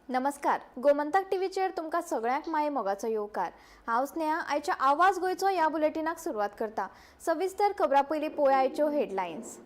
नमस्कार, गोमंतक टीव्हीचेर तुमकां सगळ्यांक माये मोगाचो येवकार. हांव स्नेहा आयच्या आवाज गोंयचो ह्या बुलेटिनाक सुरवात करता. सविस्तर खबरां पयलीं पळोवया आयच्यो हेडलायन्स.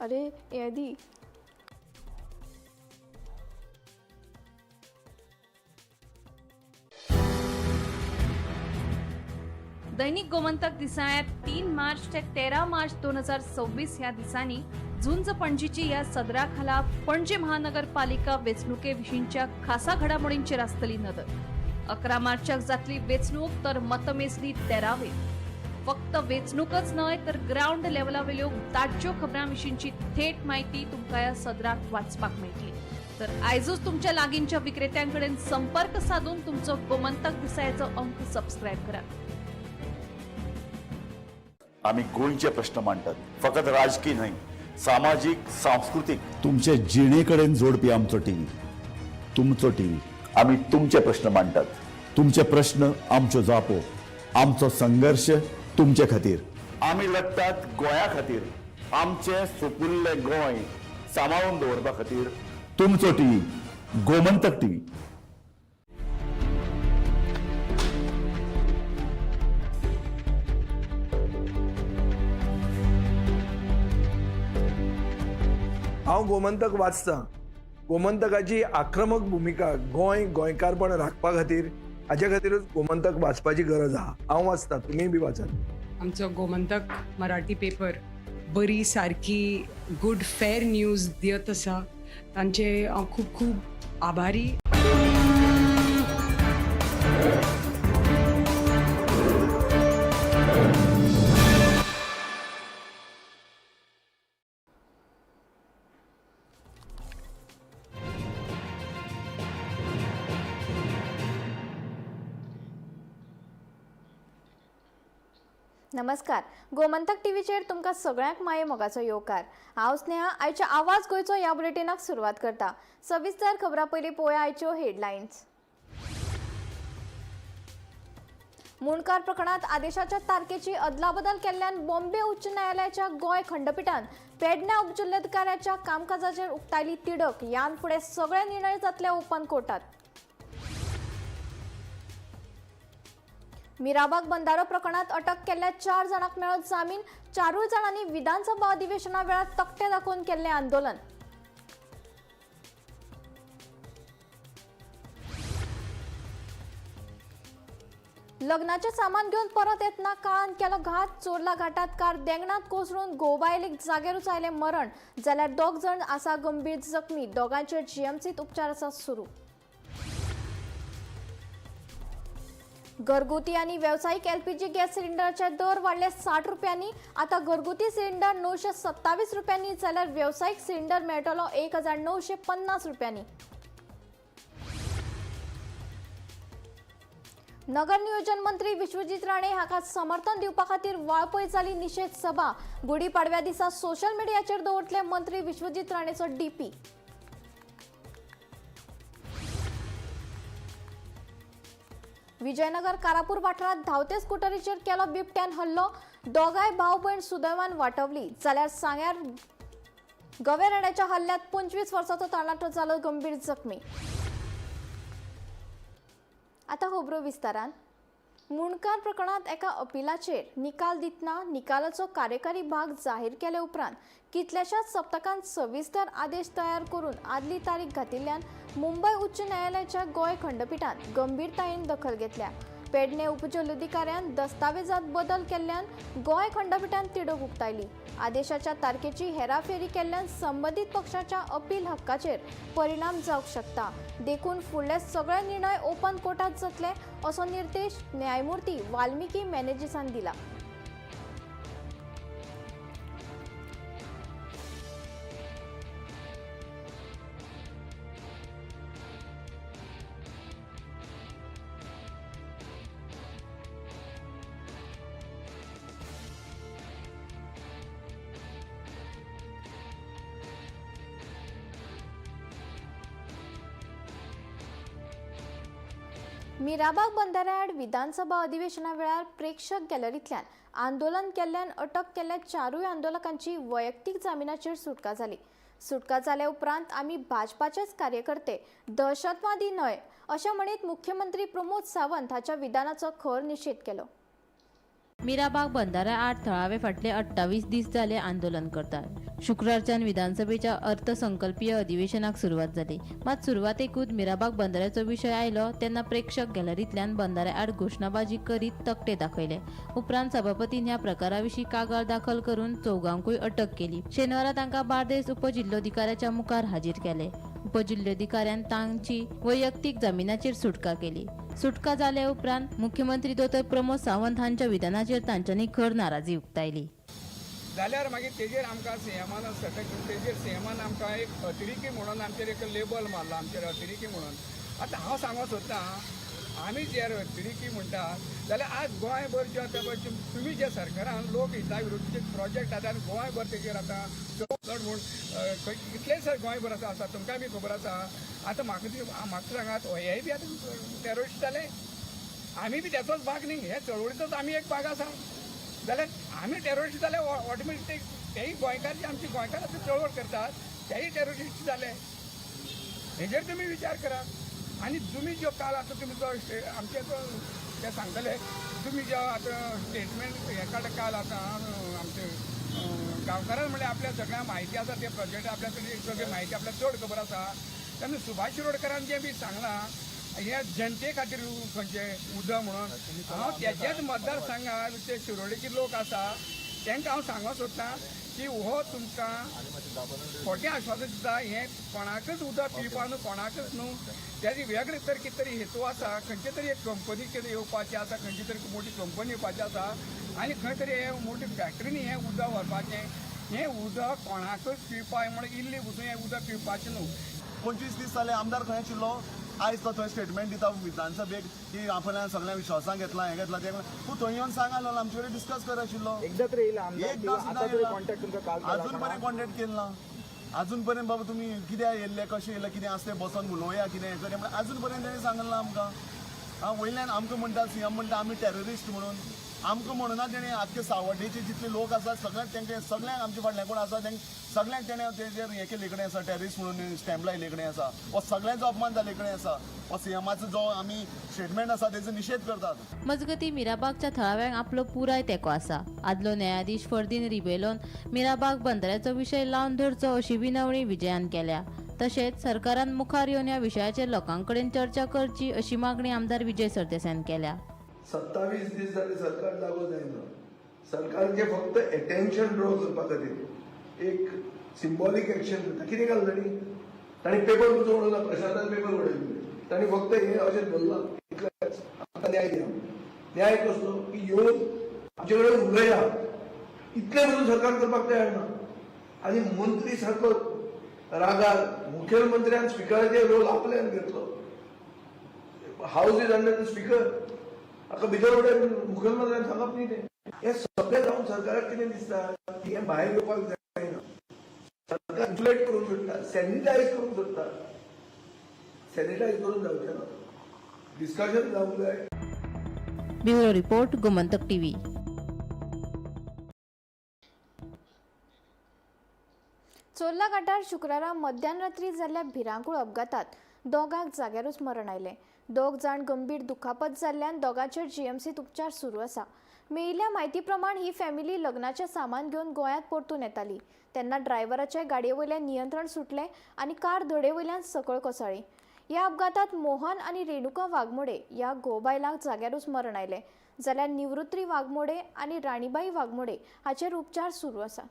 अरे येदी दैनिक गोमंतक दिसाळ्यात 3 मार्च ते 13 मार्च 2026 ह्या दिसांनी झुंज पणजीची ह्या सदराखाला पणजी महानगरपालिका वेंचणुकेविशींच्या खासा घडामोडींचेर आसतली नदर. 11 मार्चाक जातली वेंचणूक तर मतमेजणी 13वेर. फक्त वेंचणूकच न्हय तर ग्रावंड लेवलावेल्यो ताज्यो खबरां विशींची थेट म्हायती तुमकां ह्या सदराक वाचपाक मेळटली. तर आयजूच तुमच्या लागींच्या विक्रेत्यांकडेन संपर्क साधून तुमचो गोमंतक दिसाळ्याचो अंक सबस्क्रायब करात. आमी गोंयचे प्रश्न मांडटात, फकत राजकी न्हय, सामाजीक, सांस्कृतीक, तुमचे जिणे कडेन जोडपी आमचो टीव्ही, तुमचो टीव्ही. आमी तुमचे प्रश्न मांडटात, तुमचे प्रश्न आमच्यो जापो, आमचो संघर्श तुमचे खातीर. आमी लडटात गोंया खातीर, आमचें सुपुल्लें गोंय सांबाळून दवरपा खातीर. तुमचो टीव्ही, गोमंतक टीव्ही. हांव गोमंतक वाचतां. गोमंतकाची आक्रमक भुमिका गोंय गोंयकारपण राखपा खातीर, हाजे खातीरूच गोमंतक वाचपाची गरज आहा. हांव वाचतां, तुमीय बी वाचात. आमचो गोमंतक मराठी पेपर बरी सारकी गुड फेर न्यूज दियत आसा, तांचे हांव खूब खूब आभारी. नमस्कार, गोमंतक टीव्हीचेर तुमकां सगळ्यांक माये मोगाचो येवकार. हांव स्नेहा आयच्या आवाज गोंयचो ह्या बुलेटिनाक सुरवात करता. सविस्तर खबरां पयलीं पळोवया आयच्यो हेडलायन्स. मुंडकार प्रकरणात आदेशाच्या तारखेची अदलाबदल केल्ल्यान बॉम्बे उच्च न्यायालयाच्या गोंय खंडपिठान पेडण्या उपजिल्लोधिकाऱ्याच्या कामकाजाचेर उक्तायली तिडक. ह्यान फुडें सगळे निर्णय जातले ओपन कोर्टात. मिराबाग बंधारो प्रकरणात अटक केल्ल्या 4 जाणांक मेळ्ळो जामीन. 4 जाणांनी विधानसभा अधिवेशना वेळार तकटे दाखोवन केल्लें आंदोलन. लग्नाचें सामान घेवन परत येतना काळान केलो घात. चोरला घाटात कार देंगणांत कोसळून घोव-बायलेक जाग्यारूच आयलें मरण, जाल्यार 2 जाण आसा गंभीर जखमी. दोगांचेर जीएमसीत उपचार आसा सुरू. घरगुती आनी वेवसायीक एलपीजी गॅस सिलिंडराचे दर वाडले 60 रुपयांनी. आतां घरगुती सिलिंडर 927 रुपयांनी, जाल्यार वेवसायीक सिलिंडर मेळटलो 1950 रुपयांनी. नगर नियोजन मंत्री विश्वजीत राणे हाका समर्थन दिवपा खातीर वाळपय जाली निशेध सभा. गुडी पाडव्या दिसा सोशल मिडियाचेर दवरतले मंत्री विश्वजीत राणेचो डीपी. विजयनगर कारापूर वाठारांत धांवते स्कुटरीचेर केलो बिबट्यान हल्लो. दोगांय भाव भयण सुदैवान वाटवली, जाल्यार सांग्यार गवेरेड्याच्या हल्ल्यात 25 वर्सांचो तरणाटो जालो गंभीर जखमी. आतां खबरो विस्तारान. मुंडकार प्रकरणांत एका अपिलाचेर निकाल दितना निकालाचो कार्यकारी भाग जाहीर केले उपरांत कितल्याशाच सप्तकांत सविस्तर आदेश तयार करून आदली तारीख घातिल्ल्यान मुंबय उच्च न्यायालयाच्या गोंय खंडपिठान गंभीरतायेन दखल घेतल्या. पेडणे उपजिल्लोधिकाऱ्यान दस्तावेजात बदल केल्ल्यान गोंय खंडपिठान तिडक उक्तायली. आदेशाच्या तारखेची हेराफेरी केल्ल्यान संबंदीत पक्षाच्या अपील हक्काचेर परिणाम जावंक शकता, देखून फुडले सगळे निर्णय ओपन कोर्टात जातले असो निर्देश न्यायमूर्ती वाल्मिकी मेनेजीसान दिला. मिराबाग बंधाऱ्याआड विधानसभा अधिवेशना वेळार प्रेक्षक गॅलरींतल्यान आंदोलन केल्ल्यान अटक केल्ल्या चारूय आंदोलकांची वैयक्तीक जामिनाचेर सुटका जाली. सुटका जाल्या उपरांत आमी भाजपाचेच कार्यकर्ते, दहशतवादी न्हय अशें म्हणीत मुख्यमंत्री प्रमोद सावंत हाच्या विधानाचो खर निशेध केलो. मिराबाग बंधाऱ्या आड थळावे फाटले 28 दीस जाले आंदोलन करतात. शुक्रारच्यान विधानसभेच्या अर्थसंकल्पीय अधिवेशनाक सुरवात जाली. मात सुरवातेकूच मिराबाग बंधाऱ्याचो विशय आयलो तेन्ना प्रेक्षक गॅलरींतल्यान बंधाऱ्या आड घोशणाबाजी करीत तकटे दाखयले. उपरांत सभापतीन ह्या प्रकारा विशीं कागाळ दाखल करून चौगांकूय अटक केली. शेनवारा तांकां बार्देस उपजिल्लोधिकाऱ्याच्या मुखार हाजीर केले. उपजिल्लोधिकाऱ्यान तांची वैयक्तीक जामिनाचेर सुटका केली. सुटका जाले उपरांत मुख्यमंत्री दोतोर प्रमोद सावंत हांच्या विधानाचेर तांच्यांनी खर नाराजी उक्तायली. जाल्यार मागीर तेजेर आमकां सीएमान सटक तेजेर सीएमान आमकां एक अतिरेकी म्हणून आमचेर एक लेबल मारला, आमचेर अतिरेकी म्हणून. आतां हांव सांगूंक सोदतां, आमी जे अतिरेकी म्हणटा जाल्यार आज गोंयभर जे आतां पळय तुमी जे सरकारान लोक हिता विरुद्धचे प्रोजेक्ट आतां आनी गोंयभर तेजेर आतां चड म्हूण कितले सर गोंयभर आतां आसा, तुमकां बी खबर आसा. आतां म्हाका सांगात, हेय बी आतां टेररिस्ट जाले, आमी बी त्याचोच भाग न्ही, हे चळवळीचोच आमी एक भाग आसा. जाल्यार आमी टेररिस्ट जाले ऑटोमॅटीक तेय गोंयकार जे आमचे गोंयकार आतां चळवळ करतात तेय टेररिस्ट जाले. हेजेर तुमी विचार करात. आनी तुमी ज्यो काल आतां तुमी जो आमचे जो ते सांगतले, तुमी जो आतां स्टेटमेंट हें काडटा काल आतां आमचे गांवकारान म्हणल्यार आपल्या सगळ्या म्हायती आसा, ते प्रोजेक्ट आपल्या सगळी म्हायती आपल्याक चड खबर आसा. तेन्ना सुभाष शिरोडकरान जें बी सांगलां हे जनते खातीर खंयचें उदक म्हणून, हांव तेज्याच मतदारसंघात ते शिरोडेचे लोक आसा तांकां हांव सांगूंक सोदतां की हो तुमकां खोटें आश्वासन दिता, हें कोणाकच उदक पिवपा न्हू, कोणाकच न्हू. तेजी वेगळे तर कितें तरी हेतू आसा, खंयचे तरी एक कंपनी कितें येवपाची आसा, खंयची तरी मोठी कंपनी येवपाची आसा आनी खंय तरी हे मोठी फॅक्टरीनी हें उदक व्हरपाचें. हें उदक कोणाकच पिवपा म्हणून इल्ली पसून हें उदक पिवपाचें न्हू. 25 दीस जाले आमदार खंय आशिल्लो, आयज तो थंय स्टेटमेंट दिता विधानसभेक की आपल्यान सगळ्या विश्वासान घेतला, हें घेतला, तें घेतला. तूं थंय येवन सांग आसलो, आमचे कडेन डिस्कस कर आशिल्लो. एकदा तरी येयला आमदार, एकदां सुद्दां आतां तरी येयला. कॉन्टॅक्ट तुमकां काल केला अजून पर्यंत कॉन्टॅक्ट केला ना. अजून पर्यंत बाबा तुमी कित्याक येयल्ले, कशें येयले, कितें आसा तें बसोन उलोवया, कितें हें करया म्हणून अजून पर्यंत तेणें सांगलें ना आमकां. आं, वयल्यान आमकां म्हणटा सीएम म्हणटा आमी टेररिस्ट म्हणून, आमकां म्हणूना तेणें. आख्खे सावड्डेचे जितले लोक आसात सगळ्यांक तेंचे सगळ्यांक आमचे फाटल्यान कोण आसा तेंकां सगळ्यांक तेणें तेजेर हें केल्ले कडेन आसा, टेररिस्ट म्हणून स्टॅम्प लायिल्ले कडेन आसा, हो सगळ्यांचो अपमान जाल्ले कडेन आसा. हो सीएमाचो जो आमी स्टेटमेंट आसा तेजो निशेध करतात. मजगती मिराबागच्या थळाव्यांक आपलो पुराय तेंको आसा. आदलो न्यायाधीश फर्दीन रिबेलोन मिराबाग बंधाऱ्याचो विशय लावन धरचो अशी विनवणी विजयान केल्या. तशेंच सरकारान मुखार येवन ह्या विशयाचेर लोकां कडेन चर्चा करची अशी मागणी आमदार विजय सरदेसायान केल्या. 27 दीस जाले सरकार जागो जायना. सरकारचे फक्त एटेन्शन ड्रॉ करपा खातीर एक सिंबॉलीक एक्शन करता. कितें केलें तांणी? तांणी पेपर पसून उडोवना, प्रशांतान पेपर उडयले. तांणी फक्त हें अशें धरलां, इतलेंच. आमकां न्याय दिया. न्याय कसलो? की येवन आमचे कडेन उलया, इतलें पसून सरकार करपाक तयार ना. आनी मंत्री सारको रागार, मुखेलमंत्र्यान स्पिकराचेर रोल आपल्यान घेतलो. House is under the speaker. हाका भितर उडय मुखेलमंत्र्यान सांगप न्ही तें. हें सगळें जावन सरकाराक कितें दिसता की हें भायर येवपाक जायना. सरकार इन्फ्लेट करूंक सोदता, सॅनिटायज करूंक सोदता. सॅनिटायज करून जावचें ना, डिस्कशन जावंक जाय. Bureau report, Gomantak TV. Chorla घाटार शुक्रारा मध्यानरात्री जाल्ल्या भिरांकूळ अपघातात दोगांक जाग्यारूच मरण आयलें. दोग जाण गंभीर दुखापत जाल्ल्यान दोगांचेर जीएमसीत उपचार सुरू आसा. मेळिल्ल्या म्हायती प्रमाण ही फॅमिली लग्नाचें सामान घेवन गोंयांत परतून येताली तेन्ना ड्रायव्हराचे गाडये वयल्यान नियंत्रण सुटलें आनी कार धडे वयल्यान सकयल कोसळ्ळी. ह्या अपघातात मोहन आनी रेणुका वाघमोडे ह्या घोव-बायलांक जाग्यारूच मरण आयलें, जाल्यार निवृत्ती वाघमोडे आनी राणीबाई वाघमोडे हाचेर उपचार सुरू आसा.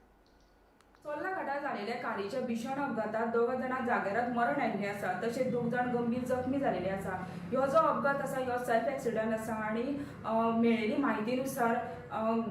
चोर्ला घाटार जालेल्या कारीच्या भीषण अपघातात 2 जाणांक जाग्यारच मरण आयिल्लें आसा, तशेंच 2 जाण गंभीर जखमी जालेले आसा. ह्यो जो अपघात आसा ह्यो सेल्फ एक्सिडंट आसा आनी मेळिल्ली म्हायतीनुसार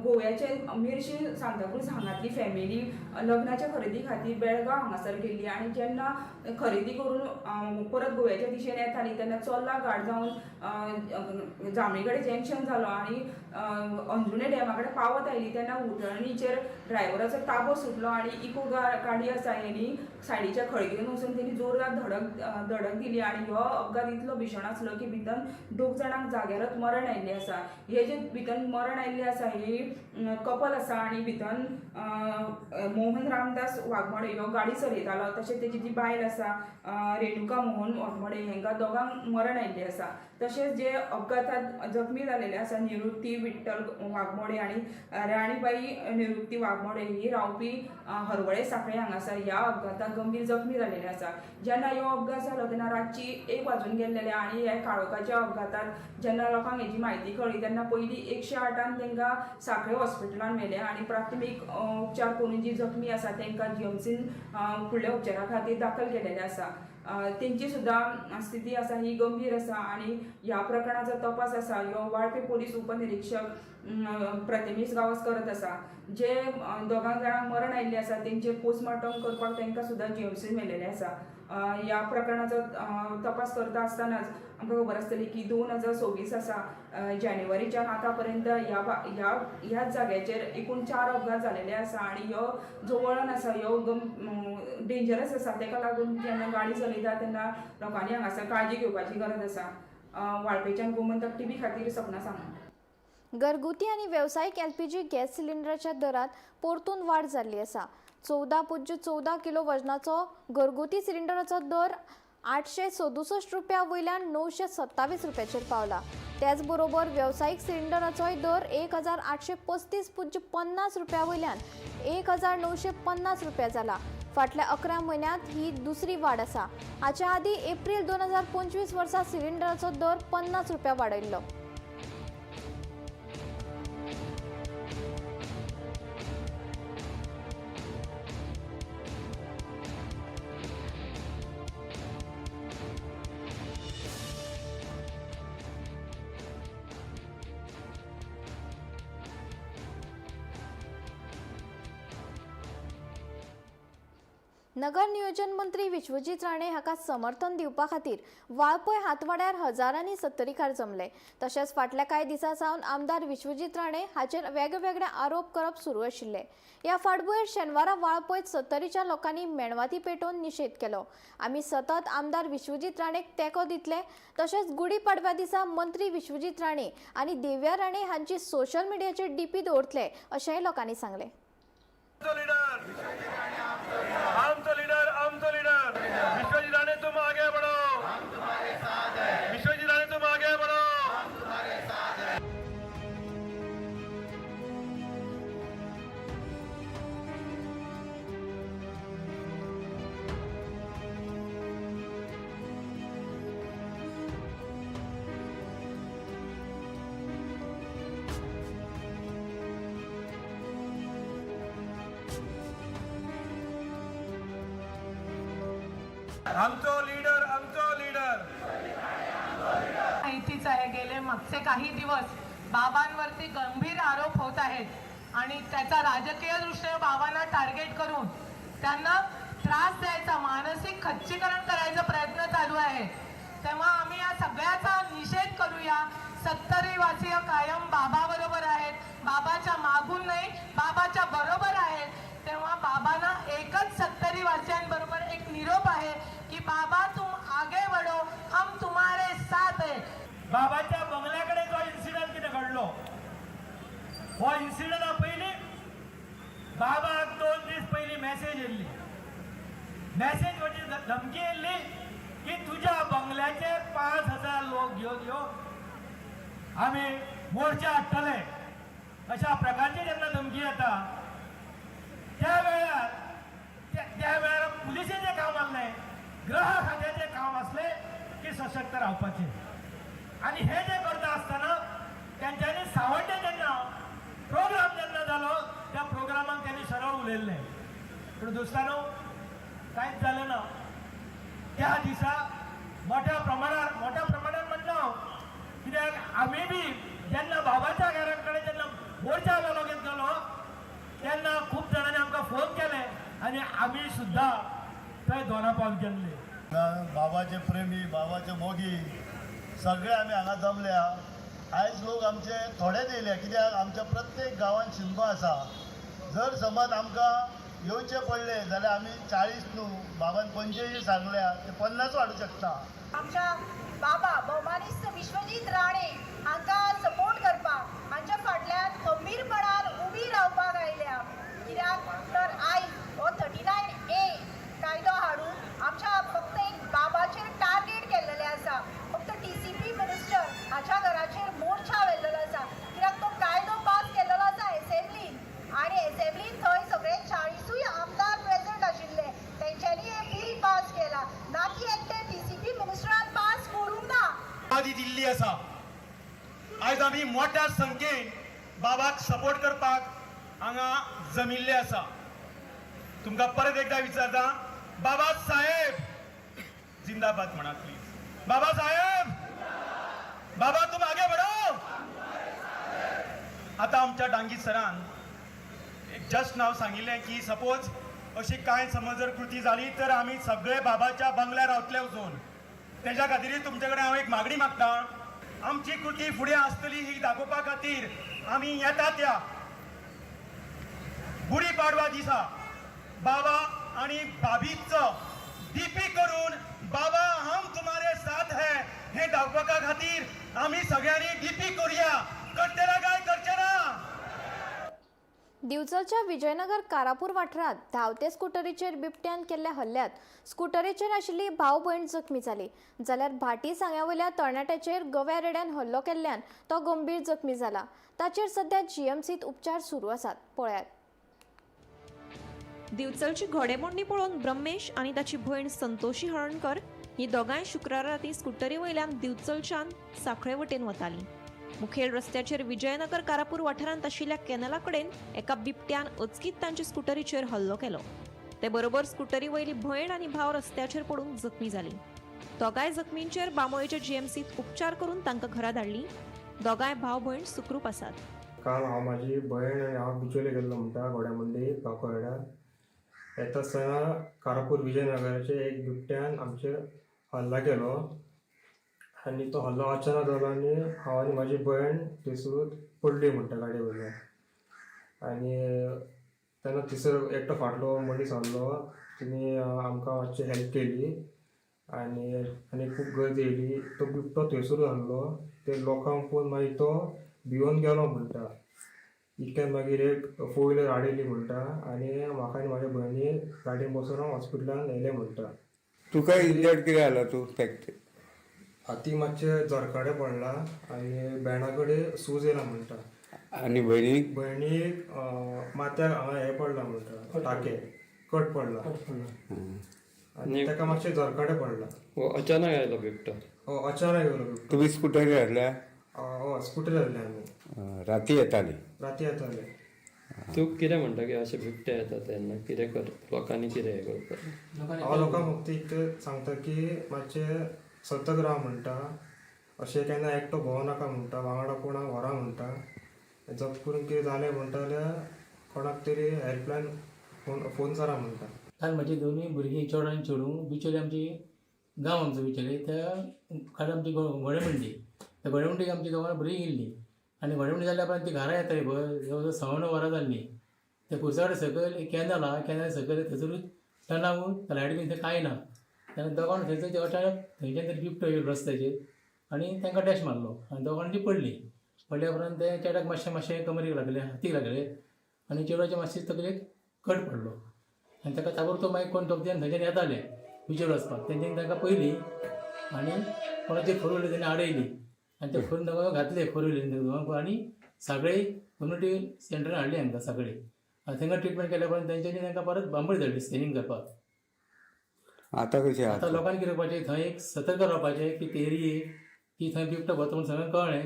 गोव्याचे मिर्शी सांताक्रूज हांगातली फॅमिली लग्नाच्या खरेदी खातीर बेळगांव हांगासर गेल्ली आनी जेन्ना खरेदी करून परत गोव्याच्या दिशेन येताली तेन्ना चोर्ला घाट जावन जांबळी कडेन जंक्शन जालो आनी अंजुणे डॅमा कडेन पावत आयली तेन्ना उटणीचेर ड्रायव्हराचो ताबो सुटलो आनी इको गाडी आसा हेणी सायडीच्या खळगेन वचून तेणी जोरदार धडक दिली आनी हो अपघात इतलो भीषण आसलो की भितर 2 जाणांक जाग्यारच मरण आयिल्लें आसा. हे जे भितर मरण आयिल्लें आसा ही कपल आसा आनी भितर मोहन रामदास वाघमोडे ह्यो गाडी चलयतालो, तशेंच तेजी जी बायल आसा रेणुका मोहन वाघमोडे हेंकां दोगांक मरण आयिल्लें आसा. तशेंच जे अपघातात जखमी जालेले आसा निवृत्ती विठ्ठल वाघमोडे आनी राणीबाई निवृत्ती वाघमोडे ही रावपी हरवळे साखळे हांगासर ह्या अपघातात गंभीर जखमी जालेले आसा. जेन्ना ह्यो अपघात जालो तेन्ना रातची 1 वाजून गेल्लेले आनी ह्या काळोखाच्या अपघातात जेन्ना लोकांक हेजी म्हायती कळ्ळी तेन्ना पयलीं 108 तांकां साखळे हॉस्पिटलान व्हेले आनी प्राथमीक उपचार करून जी जखमी आसा तांकां जीएमसीन फुडल्या उपचारा खातीर दाखल केलेले आसा. तेंची सुद्दां स्थिती आसा ही गंभीर आसा आनी ह्या प्रकरणाचो तपास आसा ह्यो वाळपे पोलीस उपनिरीक्षक प्रथमेश गांवस करत आसा. जे 2 जाणांक मरण आयिल्लें आसा तेंचेर पोस्टमार्टम करपाक तांकां सुद्दां जीएमसीन व्हेलेलें आसा. ह्या प्रकरणाचो तपास करता आसतनाच आमकां खबर आसतली की 2026 आसा जानेवारीच्यान आतां पर्यंत ह्याच जाग्याचेर एकूण 4 अपघात जालेले आसा आनी ह्यो जो वळण आसा ह्यो डेंजरस आसा. तेका लागून जेन्ना गाडी चलयता तेन्ना लोकांनी हांगासर काळजी घेवपाची गरज आसा. वाळपेच्यान गोमंतक टीव्ही खातीर सपना सामंत. घरगुती आनी वेवसायीक एलपीजी गॅस सिलिंडराच्या दरात परतून वाड जाल्ली आसा. 14.14 किलो वजनाचो घरगुती सिलिंडराचो दर 867 रुपया वयल्यान 927 रुपयाचेर पावला. त्याच बरोबर वेवसायीक सिलिंडराचोय दर 1835.50 रुपया वयल्यान 1950 रुपया जाला. फाटल्या 11 म्हयन्यांत ही दुसरी वाड आसा. हाच्या आदीं एप्रील 2025 वर्सा सिलिंडराचो दर 50 रुपया वाडयल्लो. नगर नियोजन मंत्री विश्वजीत राणे हाका समर्थन दिवपा खातीर वाळपय हातवाड्यार हजारांनी सत्तरीकार जमले. तशेंच फाटल्या कांय दिसां सावन आमदार विश्वजीत राणे हाचेर वेगवेगळे आरोप करप सुरू आशिल्ले. ह्या फाटभुंयेर शेनवारा वाळपयत सत्तरीच्या लोकांनी मेणवाती पेटोवन निशेध केलो. आमी सतत आमदार विश्वजीत राणेक तेंको दितले. तशेंच गुडी पाडव्या दिसा मंत्री विश्वजीत राणे आनी देव्या राणे हांची सोशल मिडियाचेर डीपी दवरतले अशेंय लोकांनी सांगलें. आमचो लीडर, आमचो लीडर विश्वजीत राणे, तुम आगे बढ़ो, हम तुम्हारे साथ हैं. विश्वजीत राणे तुम आगे बढ़ो, हम तुम्हारे साथ हैं. आमचो लीडर, आमचो लीडर. माहितीच आहे, गेले मागचे काही दिवस बाबांवरती गंभीर आरोप होत आहेत आणि त्याचा राजकीय दृष्टीने बाबांना टार्गेट करून त्यांना त्रास द्यायचा, मानसिक खच्चीकरण करायचा प्रयत्न चालू आहे. तेव्हा आम्ही या सगळ्याचा निषेध करूया. सत्तरीवासीय कायम बाबाबरोबर आहेत, बाबाच्या मागून नाही, बाबाच्या बरोबर आहेत. तेव्हा बाबांना एकच सत्तरीवासियांबरोबर एक निरोप आहे की बाबा तुम आगे बढ़ो, हम तुम्हारे साथ है. बाबाच्या बंगल्याकडे जो इन्सिडंट कितें घडलो, हो इन्सिडंटा पयलीं बाबाक 2 दीस पयलीं मॅसेज येयल्ली. मॅसेज म्हणजे धमकी येयल्ली की तुज्या बंगल्याचेर 5000 लोक घेवन यो, आमी मोर्चा हाडटले, अशा प्रकारची जेन्ना धमकी येता त्या वेळार त्या वेळार पुलिसेचें काम आसलें, गृह खात्याचें काम आसलें की तितकी सशक्त रावपाची. आनी हे जे करता आसतना तेंच्यांनी सावड्डे जेन्ना प्रोग्राम जेन्ना जालो त्या प्रोग्रामाक त्यांनी सरळ उलयल्लें. पूण दोस्तानो, कांयच जालें ना. त्या दिसा मोठ्या प्रमाणार, मोठ्या प्रमाणात म्हणना हांव, कित्याक आमी बी जेन्ना बाबाच्या घरा कडेन जेन्ना मोर्चा घालो गेलो तेन्ना खूब जाणांनी आमकां फोन केले आनी आमी सुद्दां थंय दोना पावल गेल्ले. बाबाचे प्रेमी, बाबाचे मोगी सगळे आमी हांगा जमल्या. आयज लोक आमचे थोडेच येयले कित्याक आमच्या प्रत्येक गांवांत शिमगो आसा. जर समज आमकां येवचें पडलें जाल्यार आमी 40 न्हू, बाबान 45 सांगल्या, ते 50 वाडूं शकता. आमच्या बाबा भोवमानिस्त विश्वजीत राणे हांकां सपोर्ट करपाक, हांच्या फाटल्यान खंबीरपणान उबी रावपाक आयल्या. कित्याक तर आयज हो 39A कायदो हाडून आमच्या फक्त एक बाबाचेर टार्गेट केल्लेलें आसा. फक्त TCP minister हाच्या घराचेर मोर्चा व्हेल्लेलो आसा, कित्याक तो कायदो पास केल्लेलो आसा एसेंब्लीन आनी एसेंब्लीन थंय सगळे 40 आमदार प्रेजंट आशिल्ले, तेंच्यांनी हें बील पास केला, ना की एकटे TCP मिनिस्टरान पास करूंक ना. आदी दिल्ली आसा. आयज आमी मोठ्या संख्येन बाबाक सपोर्ट करपाक हांगा जमिल्ले आसा. तुमकां परत एकदा विचारता, बाबा साहेब जिंदाबाद म्हणा प्लीज. बाबा साहेब, बाबा तुम आगे बढ़ो. आतां आमच्या डांगी सरान एक जस्ट नाव सांगिल्लें की सपोज अशी कांय समज जर कृती जाली तर आमी सगळे बाबाच्या बंगल्यार रावतले वचून. तेज्या खातीर तुमचे कडेन हांव एक मागणी मागता, आमची कृती फुडें आसतली ही दाखोवपा खातीर आमी येता त्या गुढी पाडवा दिसा बाबा आनी भाभीचो डीपी करून बाबा हम तुम्हारे साथ है हे दाखोवपा खातीर आमी सगळ्यांनी डीपी करूया. करतले काय करचे ना? दिवचलच्या विजयनगर कारापूर वाठारांत धांवते स्कुटरीचेर बिबट्यान केल्ल्या हल्ल्यांत स्कुटरीचेर आशिल्ली भाव भयण जखमी जाली. जाल्यार भाटी सांग्यावयल्या तरणाट्याचेर गव्या रेड्यान हल्लो केल्ल्यान तो गंभीर जखमी जाला. ताचेर सध्या जीएमसीत उपचार सुरू आसात. पळयात. दिवचलची घोडेमोडणी पळोवन ब्रह्मेश आनी ताची भयण संतोषी हळणकर ही दोगांय शुक्रारा राती स्कुटरी वयल्यान दिवचलच्यान साखळे वटेन वताली. मुखेल रस्त्याचेर विजयनगर कारापूर वाठारांत आशिल्ल्या कॅनला कडेन एका बिबट्यान अचकीत तांचे स्कुटरीचेर हल्लो केलो. ते बरोबर स्कुटरी वयली भयण आनी भाव रस्त्याचेर पडून जखमी जाली. दोगांय जखमींचेर बांबोळेच्या जीएमसीत उपचार करून तांकां घरा धाडली. दोगांय भाव भयण सुखरूप आसात. काल हांव म्हाजी भयण आनी हांव बिचोले गेल्लो म्हणटा घोड्यामुंडी गांवकवाड्यार. येता आसतना कारापूर विजयनगराचे एक बिबट्यान आमचेर हल्ला केलो आनी तो हल्लो अचानक जालो आनी हांव आनी म्हाजी भयण थंयसरूच पडली म्हणटा गाडये वयल्यान. आनी तेन्ना थंयसर एकटो फाटलो मनीस आहलो, तेणी आमकां मातशी हेल्प केली आनी आनी खूब गर्दी येयली. तो बिबटो थंयसरूच आहलो, ते लोकांक पळोवन मागीर तो भियोन गेलो म्हणटा. इतक्यान मागीर एक फोर व्हिलर हाडयली म्हणटा आनी म्हाका आनी म्हाज्या भयणीक गाडयेन बसोवन हॉस्पिटलान व्हेलें म्हणटा. तुका इंजर्ड कितें जाला तूं फॅक्ट? हाती मातशें जरकाडे पडला आनी भेंडा कडेन सूज येयला म्हणटा. आनी भयणीक? भयणीक माथ्याक हांगा हें पडला म्हणटा, टाके कट पडला आनी ताका मातशें जरकाडे पडला. अचानक आयलो बिबटो? हय, अचानक येयलो बिबटो. तुमी स्कुटरी हाडल्या? हय, स्कुटर हाडल्या आमी. राती येताली? राती येताले. तूं कितें म्हणटा की अशे बिबटे येता तेन्ना कितें कर लोकांनी कितें हें करपाक? हांव लोकांक फक्त इतलें सांगता की मातशें सतर्क राव म्हणटा, अशें केन्ना एकटो भोंवो नाका म्हणटा, वांगडा कोणाक व्हरा म्हणटा. जप करून कितें जालें म्हणटा जाल्यार कोणाक तरी हेल्पलायन फोन करा म्हणटा. काल म्हजी दोनूय भुरगीं चेडो आनी चेडूं बिचोले आमची गांव आमचो बिचोले त्या काल आमची घोडेमंडी त्या घोडेमंडीक आमची गांवांत भुरगीं गेल्लीं आनी घोडेमंडी जाल्या उपरांत ती घरा येताली पळय जवळ जवळ 9:15 वरां जाल्लीं. त्या कुरसावडे सकयल एक कॅनल आहा, कॅनल सकयल थंयसरूच टर्नाक लायट बी थंय कांय ना. तेन्ना दोगां थंयसर ते अचानक थंयच्यान तरी बिबटो येयलो रस्त्याचेर आनी तांकां डॅश मारलो आनी दोगांय ती पडली. पडल्या उपरांत ते चेड्याक मातशें मातशें कमरेक लागलें, हातीक लागलें आनी चेडवाचे मातशें तकलेक कट पडलो आनी ताका ताबडतोब मागीर कोण दोग जाण थंयच्यान येताले बिचोले वचपाक, तेंच्यांनी तांकां पयली आनी कोणाचे फोर व्हिलर तेणी आडयली आनी ते फोर दोगांक घातले फोर व्हिलरीन दोगांक आनी सगळे कम्युनिटी सेंटरान हाडली हांकां सगळे आनी तांकां ट्रिटमेंट केल्या उपरांत तेंच्यांनी तांकां परत बांबोळी धाडली स्कॅनिंग करपाक. आतां कशें आतां आसा? लोकांनी कितें करपाचें, थंय एक सतर्क रावपाचें की ते एरियेक की थंय बिबटो भोंवता म्हूण सगळ्यांक कळ्ळें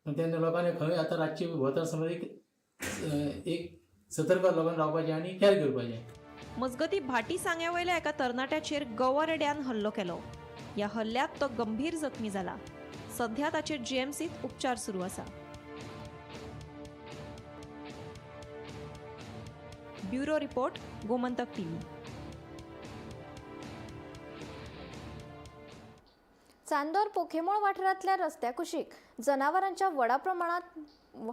आनी तेन्ना लोकांनी खंय आतां रातची भोंवता समज एक एक सतर्क लोकांनी रावपाचें आनी केअर घेवपाचें. मजगती भाटी सांग्या वयल्या एका तरणाट्याचेर गोवा रेड्यान हल्लो केलो. ह्या हल्ल्यात तो गंभीर जखमी जाला. सध्या ताचेर जीएमसीत उपचार सुरू आसा. Bureau report, Gomantak TV. Chandor Pokhemol वाठारांतल्या रस्त्या कुशीक जनावरांच्या व्हडा प्रमाणात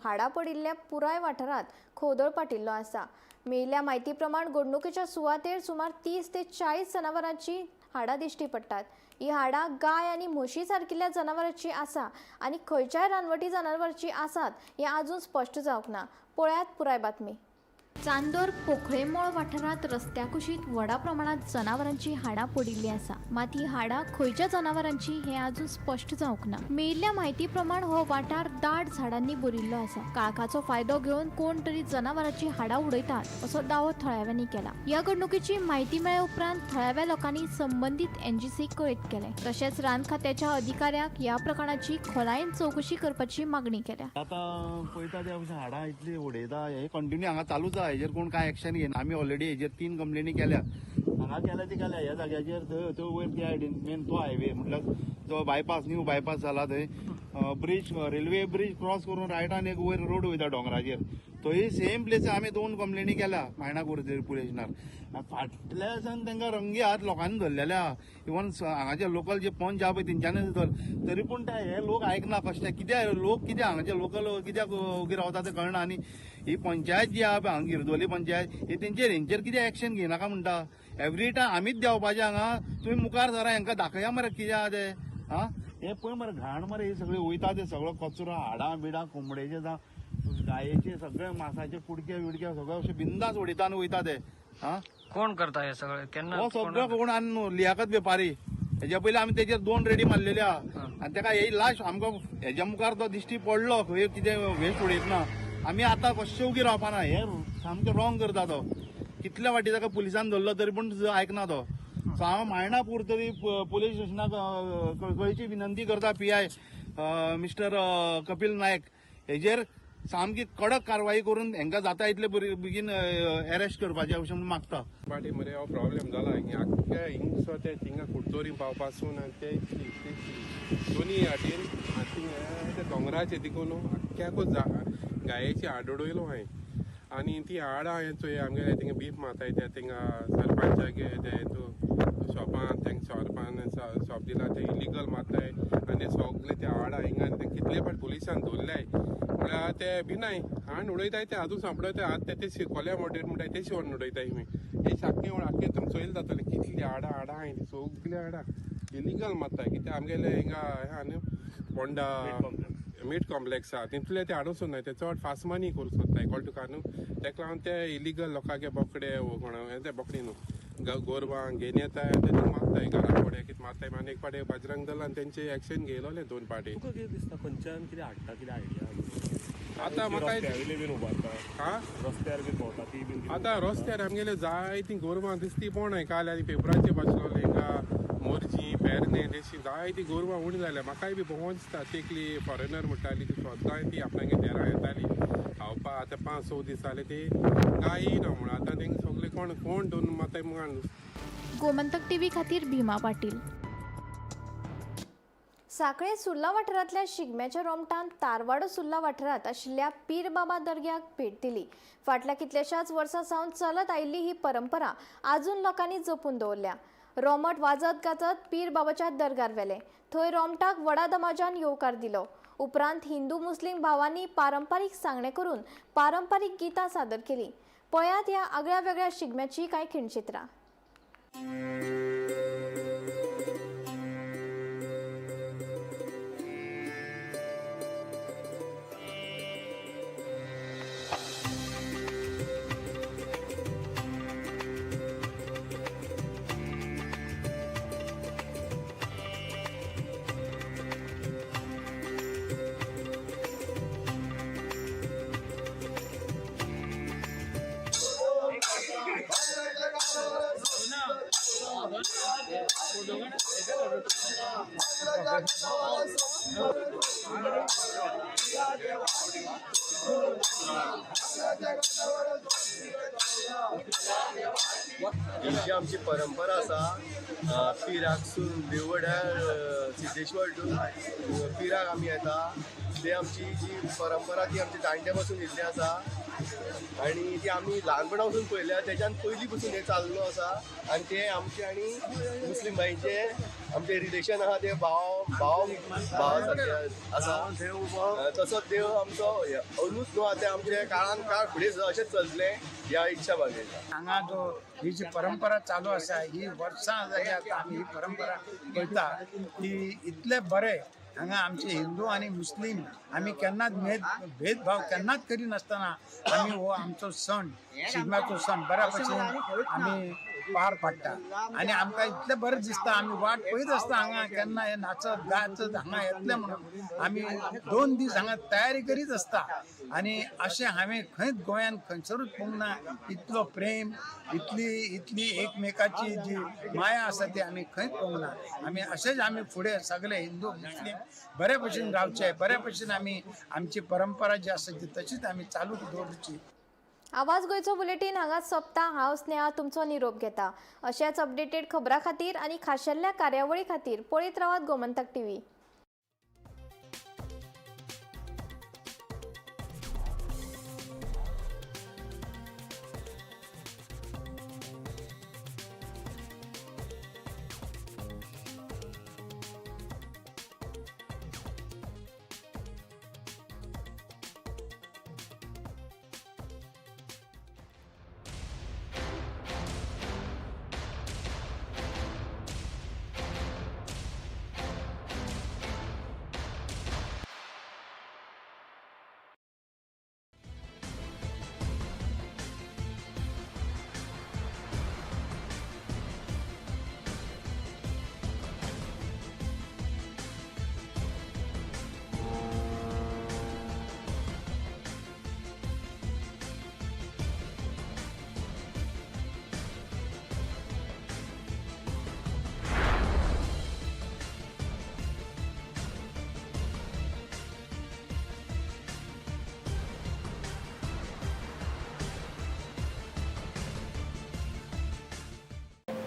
हाडां पडिल्ल्या पुराय वाठारांत खोदळ पाटिल्लो आसा. मेळिल्ल्या म्हायती प्रमाण घडणुकेच्या सुवातेर सुमार 30 ते 40 जनावरांची हाडां दिश्टी पडटात. ही हाडां गाय आनी म्हशी सारकिल्ल्या जनावरांची आसा आनी खंयच्याय रानवटी जनावरांची आसात हें आजून स्पश्ट जावंक ना. पळयात पुराय बातमी. चांदोर पोखळेमोळ वाठारांत रस्त्या कुशीक व्हडा प्रमाणात जनावरांची हाडां पडिल्लीं आसा. मात ही हाडां खंयच्या जनावरांची हें अजून स्पश्ट जावंक ना. मेळिल्ल्या म्हायती प्रमाण हो वाठार दाट झाडांनी भरिल्लो आसा. काळखाचो फायदो घेवन कोण तरी जनावरांची हाडां उडयतात असो दावो थळाव्यांनी केला. ह्या घडणुकेची म्हायती मेळ्ळे उपरांत थळाव्या लोकांनी संबंदीत एनजीसीक कळीत केलें. तशेंच रान खात्याच्या अधिकाऱ्यांक ह्या प्रकरणाची खोलायेन चवकशी करपाची मागणी केल्या. आतां पळयता त्या भशेन हाडां इतली उडयता, हे कंटिन्यू हांगा चालूच आहा. हेजेर कोण कांय एक्शन घेना. आमी ऑलरेडी हेजेर 3 कंप्लेनी केल्या. हांगा केल्या ती केल्या, ह्या जाग्याचेर थंय थंय वयर त्या सायडीन मेन तो हायवे म्हटल्यार जो बायपास न्यू बायपास जाला थंय ब्रीज रेल्वे ब्रीज क्रॉस करून रायटान एक वयर रोड वयता डोंगराचेर, थंय सेम प्लेस आमी 2 कंप्लेनी केल्या मायणा कुर्जेर पुलीस स्टेशनार. फाटल्या दिसान तांकां रंगे हात लोकांनी धरलेले आहा. इवन हांगाचे लोकल जे पंच आहा पळय तेंच्यांनी धर, तरी पूण ते हे लोक आयकना. कशें कित्याक लोक कित्याक हांगाचे लोकल कित्याक ओगी रावता ते कळना. आनी ही पंचायत जी आहा पळय हांगा गिरदोली पंचायत, ही तेंचेर हेंचेर कितें एक्शन घेयनाका म्हणटा. एवरी टायम आमीच देंवपाचें हांगा, तुमी मुखार सरा हेंकां दाखया मरे कितें आहा तें. आं हे पळय मरे घाण मरे ही सगळी वयता ते सगळो कचरो हाडां बिडां कोंबडेचे जावं गायेचे सगळे मासाचे कुडके बिडके सगळे अशे बिंदास उडयता आनी वयता ते. आं कोण करता हे सगळे केन्ना? हो सगळो कोण आनी न्हू लियाकत वेपारी. हेज्या पयलीं आमी तेजेर 2 रेडी मारलेले आहा आनी तेका हे लास्ट आमकां हेज्या मुखार तो दिश्टी पडलो खंय कितें वेस्ट उडयतना आमी आतां कशें उगी रावपाना. हे सामकें रॉंग करता तो. कितल्या फाटी ताका पुलिसान धरलो तरी पूण आयकना तो. सो हांव मायणापूर तरी पुलीस स्टेशनाक कळकळीची विनंती करता पीआय मिस्टर कपील नायक हेजेर सामकी कडक कारवाई करून हेंकां जाता इतले बेगीन अरेस्ट करपाचें अशें म्हणून मागता. पाटी मरे हो प्रॉब्लेम जाला आख्ख्या हिंगसो ते थिंगा कुडतोरी पावपासून आनी ते दोनी हाटीन आनी ते दोंगराचे तिकून आख्ख्याकूच गायेची हाड उडयलो हांवें. आनी ती हाडां हांवें चोय आमगेले थिंगा बीफ मारताय ते थिंगा सरपंचागे ते शॉपान तेंका शॉपान शॉप दिला ते इलिगल मारताय आनी सगळे ते हाडां हिंगा कितले फाट पुलिसान धरल्याय म्हळ्यार ते भिनाय हाण उडयताय ते आजून सांपडयताय. आतां ते शिकोल्या मोटेर म्हणटाय ते शिवण उडयताय तुमी हे सारकें आख्खें तुमी चोयल जातलें कितली हाडां हाडां आहाय ती सगळीं हाडां इलिगल मारताय. कित्याक आमगेले हिंगा आहा न्हू पोंडा मीट कॉम्प्लेक्स आहा तितूंतले ते हाडूंक सोदनाय, ते चड फास्ट मनी करूंक सोदताय कळटा तुका न्हू. तेका लागून ते इलिगल लोकांगे बोकडे कोण ते बोकडी न्हू गोरवां घेवन येताय ते मारताय घरा कडेन कितें मारताय. आनी एक फावटी बजरंग दलान तेंचे एक्शन घेयलोलें 2 फावटी. तुका कितें दिसता खंयच्यान कितें हाडटा कितें आयडिया? आतां म्हाका रस्त्यार बीन भोंवता ती बीन आतां रस्त्यार आमगेले जायतीं गोरवां दिसती पळोवनाय. काल आनी पेपराचेर बसलोले हिंगा मोरजी पेरणे तेशी जायतीं गोरवां उणी जाल्या. म्हाकाय बी भोंवोन दिसता तेकली फॉरेनर म्हणटाली ती सद्दां ती आपणागे देरां येताली खावपा. आतां 5-6 दीस जाले ती गायी ना म्हणून आतां तेंका सगळे कोण कोण दोन माताय मुखार. गोमंतक टीव्ही खातीर भीमा पाटील. साखळे सुर्ला वाठारांतल्या शिगम्याच्या रोमटान तारवाडो सुर्ला वाठारांत आशिल्ल्या पीर बाबा दर्ग्याक भेट दिली. फाटल्या कितल्याशाच वर्सां सावन चलत आयिल्ली ही परंपरा आजून लोकांनी जपून दवरल्या. रोमट वाजत गाजत पीर बाबाच्या दर्गार व्हेलें. थंय रोमटाक व्हडा दमाजान येवकार दिलो. उपरांत हिंदू मुस्लीम भावांनी पारंपारीक सांगणें करून पारंपारीक गितां सादर केलीं. पळयात ह्या आगळ्या वेगळ्या शिगम्याची कांय खिणचित्रां. ही जी आमची परंपरा आसा पिराकसून देवगड्यार सिद्धेश्वर टू पिराक आमी येता. ते आमची जी परंपरा ती आमची जाणट्या पासून येयल्ली आसा आनी ती आमी ल्हानपणा पासून पळयल्या. तेच्यान पयलीं पासून हें चाललो आसा आनी ते आमचे आनी मुस्लीम भाईचे आमचे रिलेशन आहा ते भाव भाव भाव सारके आसा. तसोच देव आमचो अनूच न्हू आतां आमच्या काळान काळ फुडें सुद्दां अशेंच चलतलें ह्या इच्छा बागयता. हांगा जो ही जी परंपरा चालू आसा ही वर्सां जाली आतां आमी ही परंपरा पळयता की इतले बरे हांगा आमचे हिंदू आनी मुस्लीम आमी केन्नाच भेदभाव केन्नाच करिनासतना आमी हो आमचो सण शिगम्याचो सण बऱ्या भशेन आमी पार पाडटा आनी आमकां इतलें बरें दिसता. आमी वाट पळयत आसता हांगा केन्ना हे नाचत गाचत हांगा येतले म्हणून आमी 2 दीस हांगा तयारी करीत आसता. आनी अशें हांवें खंयच गोंयान खंयसरूच पळोवंक ना इतलो प्रेम, इतली इतली एकमेकाची जी माया आसा ती आमी खंयच पळोवंक ना. आमी अशेंच आमी फुडें सगळे हिंदू मुस्लीम बरे भशेन रावचे, बरे भशेन आमी आमची परंपरा जी आसा ती तशीच आमी चालू दवरची. आवाज गोंयचो बुलेटीन हांगा सोंपता. हांव स्नेहा तुमचो निरोप घेता. अशेच अपडेटेड खबरां खातीर आनी खाशेल्या कार्यावळी खातीर पळयत रावात गोमंतक टीव्ही.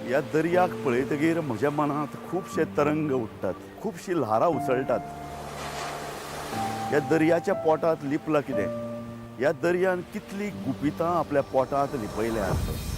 ह्या दर्याक पळयतगीर म्हज्या मनांत खुबशे तरंग उठ्ठात, खुबशीं ल्हारां उसळटात. ह्या दर्याच्या पोटांत लिपलां कितें? ह्या दर्यान कितलीं गुपितां आपल्या पोटांत लिपयल्यांत.